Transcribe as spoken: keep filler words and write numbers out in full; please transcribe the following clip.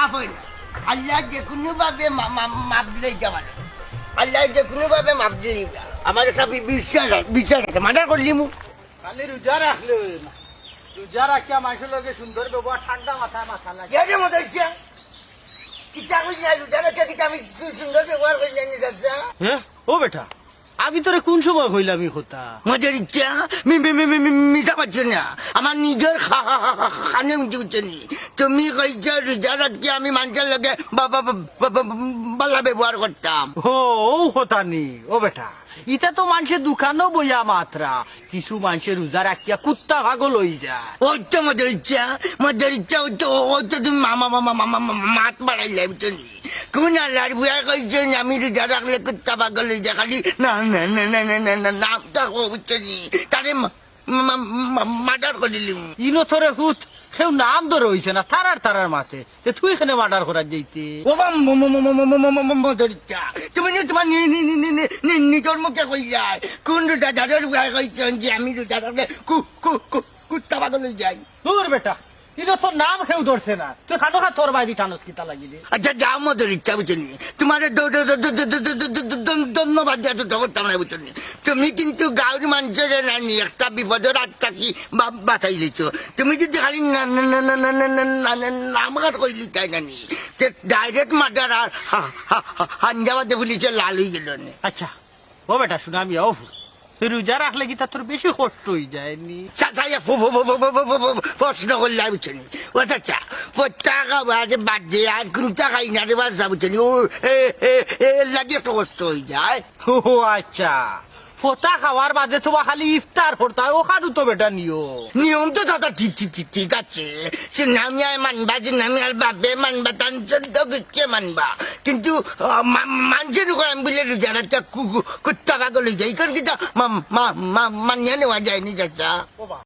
মাফ অইল। আল্লায় যে কুনুভাবে মা-, মা-, মাফ দিলাইতা পারে। আল্লায় যে কুনুভাবে মাফ দিলাইবা। আমার একটা বি-, বিশ্বাস আছে, বিশ্বাস আছে। মার্ডার করলিমু। খালি রোজা রাখলে অয় না। রোজা রাখিয়া মানষর লগে সুন্দর ব্যবহার, ঠান্ডা মাথায় মাত লাগা। এরে মদরিচ্চা, কিতা কইলা? রোজা রাখিয়া কিতা আমি সু-, সুন্দর ব্যবহার করি জানি, চাচা? হ্যাঁ? ও বেটা, আমি তোরে কুন সময় কইলাম ই কথা? মদরিচ্চা, me-, me-, me-, me-, me-, মিছা মাতিও না। আমার নিজর খা-, খা-, খা-, খা-, কানে হুনছি, বুঝছো নি? তুমি কইছো রোজা রাখিয়া আমি মানষর লগে বা-, বা-, বা-, বা-, বা-, বা-, বালা ব্যবহার করতাম। ও, ও কথা নি, ও বেটা। ইতা তো মানষে দোকানো বইয়া মাতরা, কিছু মানষে রোজা রাখিয়া কুত্তা পাগল অইযায়। ওই তো মদরিচ্চা, মদরিচ্চা, ওই তো, ওই তো তুমি মা-, মা-, মাত বাড়াইলায়, বুঝছো নি? কুন আল্লার বুয়ায় কইছইন আমি রোজা রাখলে কুত্তা পাগল অইযায়, খালি না, না, নামটা কও, বুঝছো নি? তারে মা-, মা-, মা-, মার্ডার করিলিমু। ইনো তোরে হুত, কেউ নাম ধরে অইছে না, তারার তারার মাতে। তে তুই কেনে মার্ডার করাত যাইতে? ও বা ম-, ম-, মদরিচ্চা, তুমি নি তুমার নি-, নি-, নি-, নি-, নি-, নি-, নিজর মুখে কইলায়। কুন রোজাদারর বুয়ায় কইছইন যে আমি রোজা রাখলে কু-, কু-, কু-, কুত্তা পাগল অইযায়। দূর বেটা, ইনো তোর নাম কেউ ধরছে না। তুই খানো খা তোর বাইরে টানস কিতা লাগিলে? আচ্ছা, যাও মদরিচ্চা, বুঝছো নি? তুমারে দ-, দ-, দ-, দ-, দ-, দ-, দ-, দ-, দ-, ধন্যবাদ দিয়া তো করতাম না, বুঝছো নি? তুমি কিন্তু গাঁওর মানষরে নানি একটা বিপদর হাত থাকি বা-, বাঁচাইলিছো। তুমি যদি খালি না, না, নাম কাট কইলিতায় নানি, তে ডাইরেক্ট মার্ডার আর হা-, হা-, হা-, হাঞ্জাবাদে পুলিশে লাল অইগেলো নে। আচ্ছা, ও বেটা, শুনা, আমি অফ। তুই রোজা রাখলে কিতা তোর বেশি কষ্ট অইযায় নি? চাচা, ইয়া ফু-, ফু-, ফু-, ফু-, ফু-, ফু-, ফু-, প্রশ্ন করলে আমি বুঝছি নি। ও চাচা, ফত্তা খাওয়া যে বাদ দে, আর কুন্তা খাই না রে বাচ্চা, বুঝছো নি? ও, এ, এ, এ, এর লাগি একটু কষ্ট অইযায়। ও আচ্ছা, ফত্তা খাওয়ার বাদে তো খালি ইফতার করতা, অখানউ তো বেটা নিয়ম। নিয়ম তো চাচা ঠিক, ঠিক, ঠিক, ঠিক আছে। সে নামিয়ায় মানবা, যে নামিয়ার বাপে মানবা, তান চোদ্দ গুচ্ছে মানবা। কিন্তু, আহ, মা-, মানষে কয় আমি বুলে রোজা রাখতা কু-, কু-, কুত্তা পাগল অইযায়। ইখান কিতা মা-, মা-, মা-, মানিয়া নেওয়া যায়নি চাচা। ও বা,